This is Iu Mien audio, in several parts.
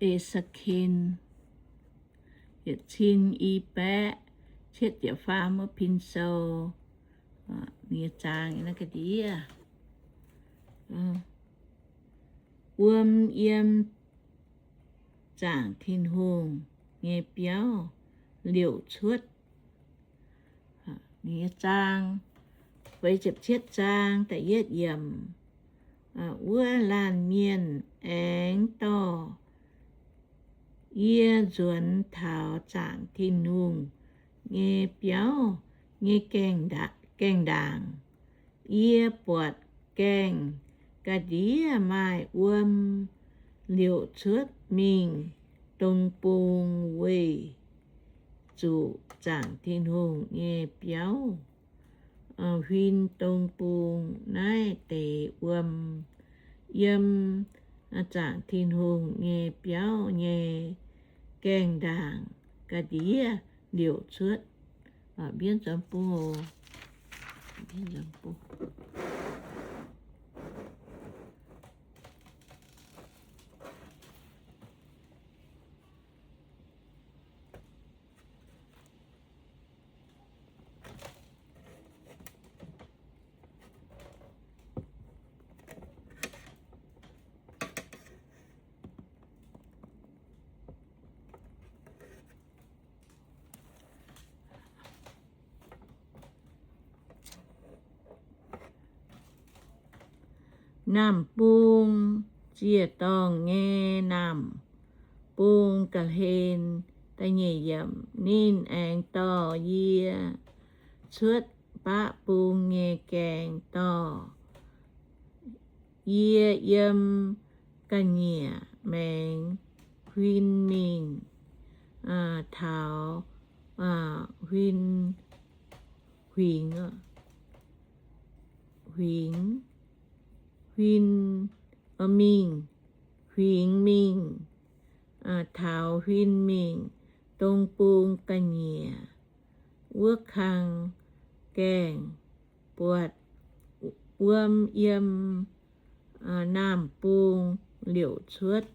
E^se^ken yietc cin i baeqv cietv ziepc faam wuov pin sou, nyei zaang naaiv ga'ndiev. Wuom yiem zaangc Tin-Hungh nyei biauv liouc cuotv. Ninh nyei zaang, feix ziepc cietv zaang, da'yietv yiemc. Wuov laanh mienh aengx dorh yie nzuonx taux zaangc Tin-Hungh nyei biauv nyei gaengh ndaangc. Yie buatc gaengh ga'ndiev maaih wuom liouc cuotv mingh dong bung weic zuqc zaangc Tin-Hungh nyei biauv huin dong bung. Naaiv deix wuom yiem zaangc Tin-Hungh nyei biauv nyei gaengh ndaangc ga'ndiev liouc cuotv. Naamh bung, ziec-dorngh nyei naamh bung ga'hlen. Da'nyeic yiemc. Ninh aengx dorh yie cuotv baqv bung nyei gaengh, dorh yie yiem ga'nyiec maengx huin mingh taux huin, huingx, huingx, huin, mingh, huingx mingh, taux huin mingh dong bung ga'nyiec wuov kang gaengh, buatc wuom yiem naamh bung liouc cuotv.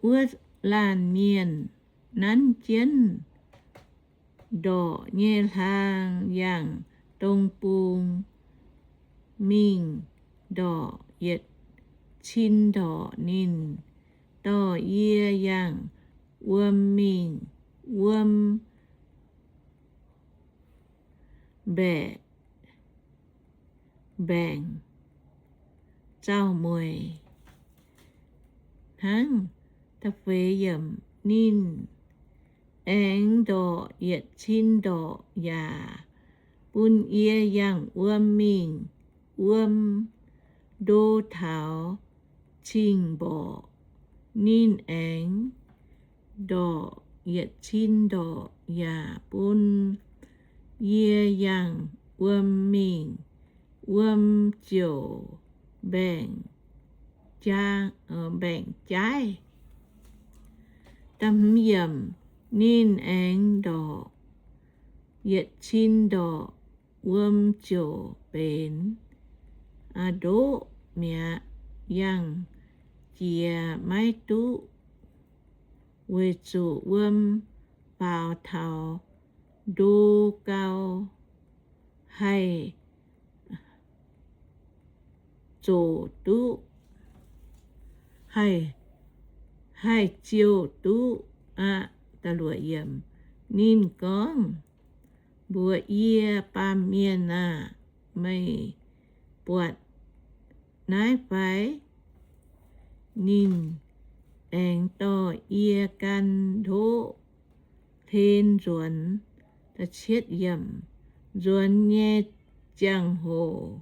Wuov laanh mienh nanv jienv ndorqc nyei hlaang yangh dong bung mingh ndorqc yietc cin ndorqc. Ninh dorh yie yangh wuom mingh, wuom mbaeqc, mbaengc zaux mueic hnangv. Ninh aengx ndorqc yietc cin ndorqc yaac bun yie yangh wuom mingh. Wuom ndo taux cing-mborqc. Ninh aengx ndorqc yietc cin ndorqc yaac bun yie yangh wuom mingh. Wuom ziouc mbaengc, mbaengc jaaiv. Ninh aengx ndorqc yietc cin ndorqc, wuom ziouc benx ndoqv mi'aqv, yangh jiex maiv duqv, weic zuqc wuom faaux taux ndo gau, haih zoqc duqv, haih ziouh duqv aqv. Ninh gorngv, Mbuox yie, baamh mienh aah! Meih buatc naaiv fai? Ninh aengx dorh yie gan ndoqv hlen nzuonx. Nzuonx nyei ziangh hoc,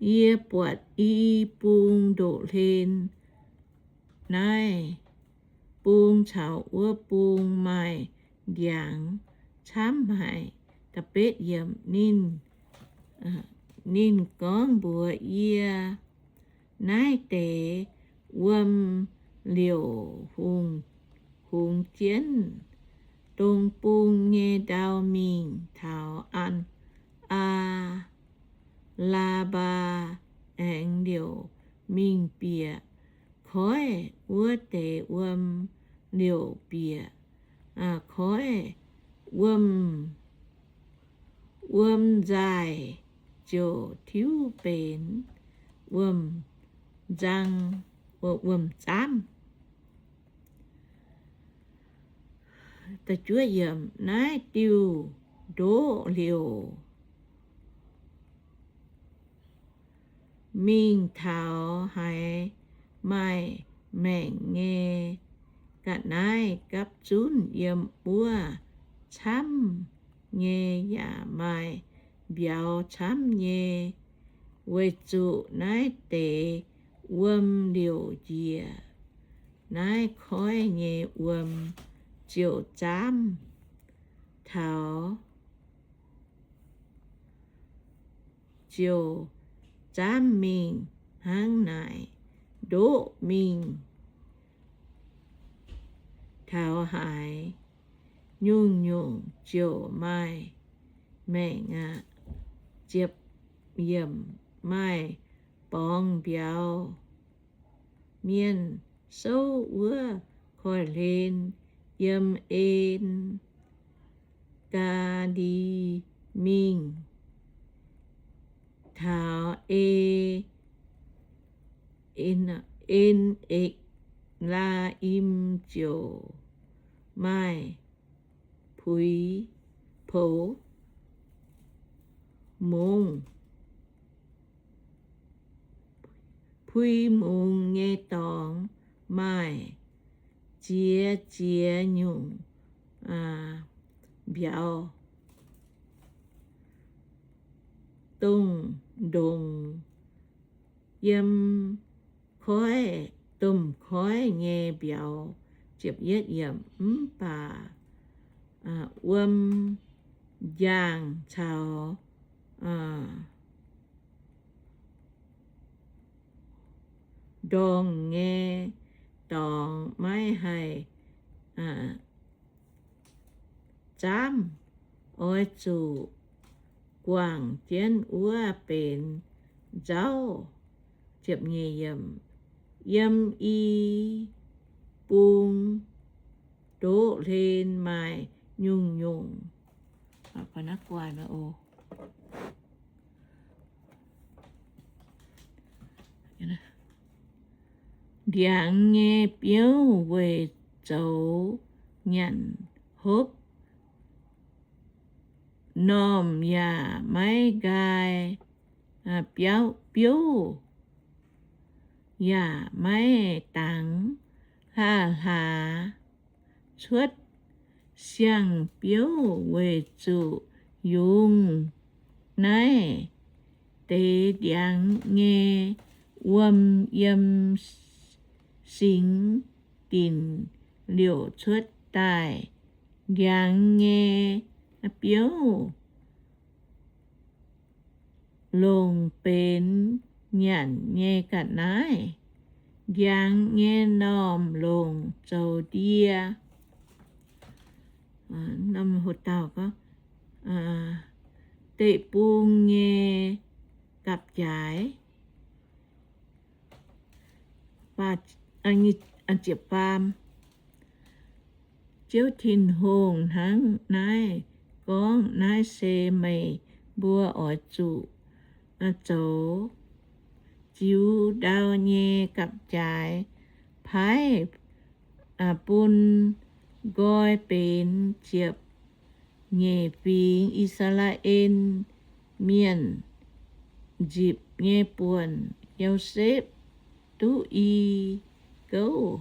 yie buatc i bung ndoqv hlen. Naaiv bung caux wuov bung maaih ndiangx camv haic. Ninh, ninh gorngv mbuox yie, Naaiv deix wuom liouc hungx jienv dong bung nyei ndau mingh taux Aa, Laa^mbaa, aengx liouc mingh bieqc koiv wuov deix wuom, liouc bieqc koiv wuom, wuom nzaaih ziouc tiuv benx wuom nzang, wuom zaamv. Naaiv diuh ndoqv liouc mingh taux haaix maaih maengc nyei ga'naaiv gapv zunv yiem wuov camv nyei yaac maaih mbiauz camv nyei, weic zuqc naaiv deix wuom liouc njiec naaiv koiv nyei wuom ziouc zaamv taux, ziouc zaamv mingh hnangv naaic, ndoqv mingh taux haaix, nyungc-nyungc ziouc maaih maengc aqv. Ziepc yiemc, maaih borngz mbiauz mienh souv wuov koiv-hlen yiem En^gaa^li mingh taux E, En^ekc^laa^im ziouc maaih puix poux mungz, puix mungz nyei dorngx, maaih ziex ziex nyungc mbiauz dongh ndongc yiem koiv, domh koiv nyei mbiauz. Mv baac wuom njaangc caux ndorngc nyei dorngx maiv haih zaamv, oix zuqc guangc jienv wuov benx nzauv. Yiem i bung ndoqv hlen maaih nyungc-nyungc ndiangx nyei biouv weic zoux nyanc hopv, normh yaac maiv nqaai biouv, yaac maiv dangx hlaax-hlaax cuotv siang-biouv weic zuqc yungz naaiv deix ndiangx nyei wuom yiem singx dinc liouc cuotv daaih. Ndiangx nyei biouv longc benx nyanc nyei ga'naaiv. Ndiangx nyei normh longc zoux ndie. Deic-bung nyei gapv-jaaix. Ziouv Tin-Hungh hnangv naaiv gorngv, naaiv se meih mbuo oix zuqc zoux ziux ndau nyei gapv-jaaix, paaiv bun nqoi benx ziepc nyeic fingx I^saa^laa^en Mienh nzipc nyei buonc, Yosepv duqv i gouv.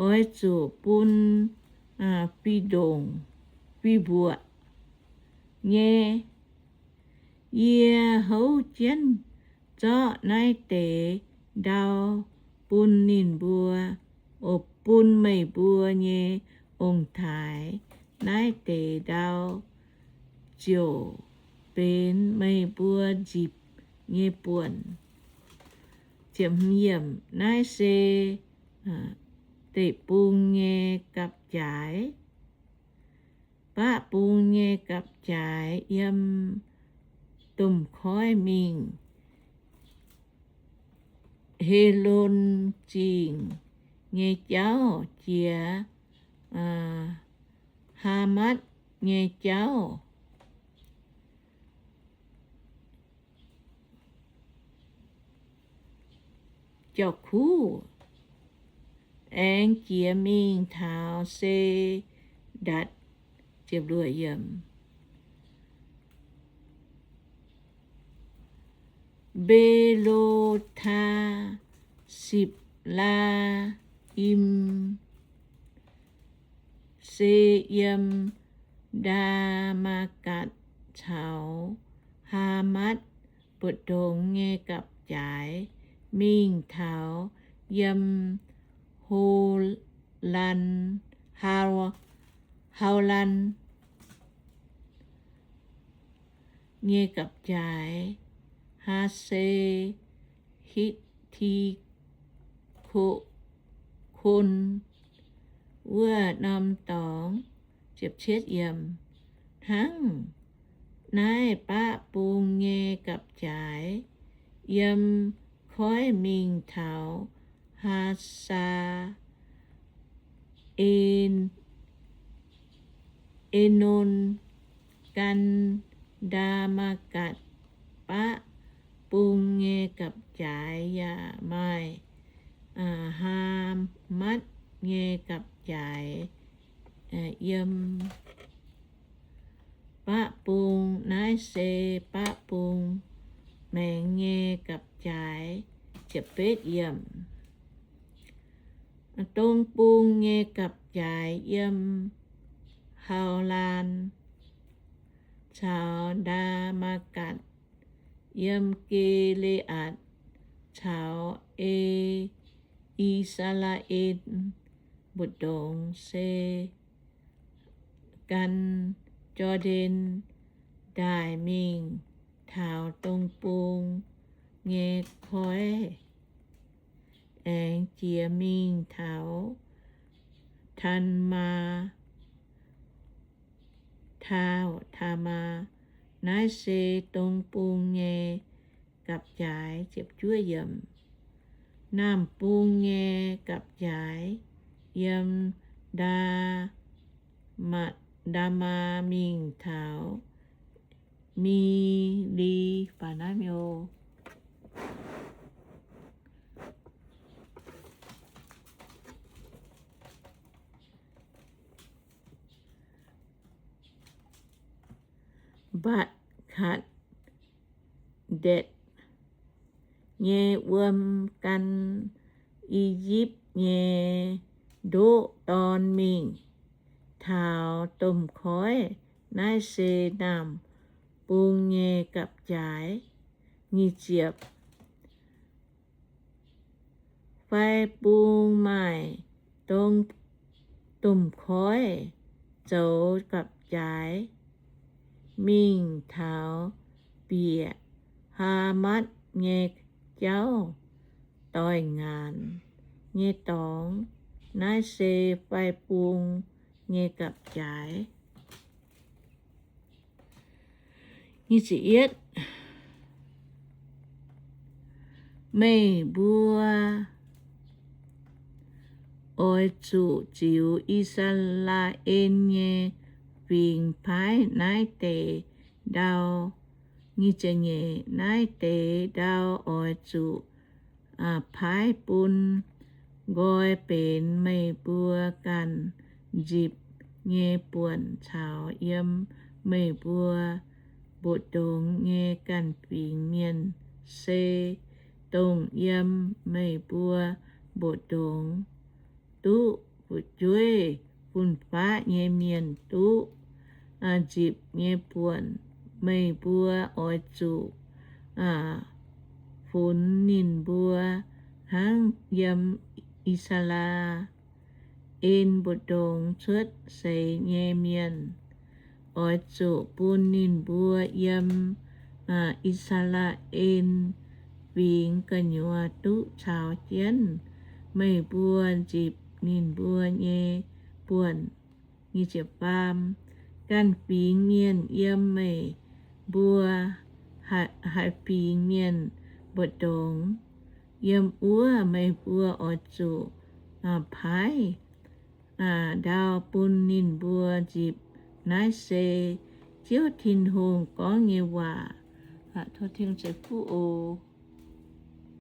Oix zuqc bun fih ndongc fih mbuoqc nyei. Yie houv jienv zorqv naaiv deix ndau bun ninh mbuo, o, bun meih mbuo nyei ong-taaix. Naaiv deix ndau ziouc benx meih mbuo nzipc nyei buonc. Naaiv se deic-bung nyei gapv-jaaix. Baqv bung nyei gapv-jaaix yiem domh koiv mingh Helon Zingh nyei jauv jiex Haamatv nyei jauv jauv-kuv, aengx jiex mingh taux Se^ndatc. Mbe^lo^taa, Sipv^laa^im, se yiem Ndaa^matv^gatc caux Haamatv mbu'ndongx nyei gapv-jaaix mingh taux yiem Haulan, Haulan nyei gapv-jaaix, Haaze, Hitikon wuov norm dorngx. Hnangv naaiv baqv bung nyei gapv-jaaix yiem koiv mingh taux Haasaa En, En^non, gan Ndaa^matv^gatc. Baqv bung nyei gapv-jaaix yaac maaih Haamatv nyei gapv-jaaix yiem. Baqv bung naaiv se baqv bung maengx nyei gapv-jaaix. Dong bung nyei gapv-jaaix yiem Haulaan caux Ndaa^matv^gatc, yiem Gi^le^aatc caux E, I^saa^laa^en mbu'ndongx se gan Jor^ndaen Ndaaih mingh taux dong bung nyei koiv, aengx jiex mingh taux Taamaa, Taav, Taamaa. Naaiv se dong bung nyei gapv-jaaix. Naamh bung nyei gapv-jaaix yiem Ndaa, Ndaa^maa mingh taux Mi^li, Mbatc Katv^ndetc nyei wuom gan I^yipv nyei ndoqv dorn mingh taux domh koiv. Naaiv se naamh bung nyei gapv-jaaix. Fai bung maaih dong, domh koiv zoux gapv-jaaix mingh taux bieqc Haamatv nyei jauv doix-ngaanc nyei dorngx. Naaiv se fai bung nyei gapv-jaaix. Meih mbuo oix zuqc ziux I^saa^laa^en nyei fingx paaiv naaiv deix ndau. Naaiv deix ndau oix zuqc paaiv bun nqoi benx meih mbuo ganh nzipc nyei buonc caux yiem meih mbuo mbu'ndongx nyei ganh fingx mienh, se dongh yiem meih mbuo mbu'ndongx duqv fu'jueiv fun-faqv nyei mienh duqv nzipc nyei buonc. Meih mbuo oix zuqc funx ninh mbuo hnangv yiem I^saa^laa^en mbu'ndongx cuotv seix nyei mienh. Oix zuqc bun ninh mbuo yiem I^saa^laa^en Fingx Gu'nyuoz duqv caux jienv meih mbuo nzipc ninh mbuo nyei buonc. Ganh fingx mienh yiem meih mbuo, haih fingx mienh mbu'ndongx. Yiem wuov meih mbuo oix zuqc paaiv ndau bun ninh mbuo nzipc. Naaiv se Ziouv Tin-Hungh gorngv nyei waac. Tov Tin-Hungh ceix fuqv oc.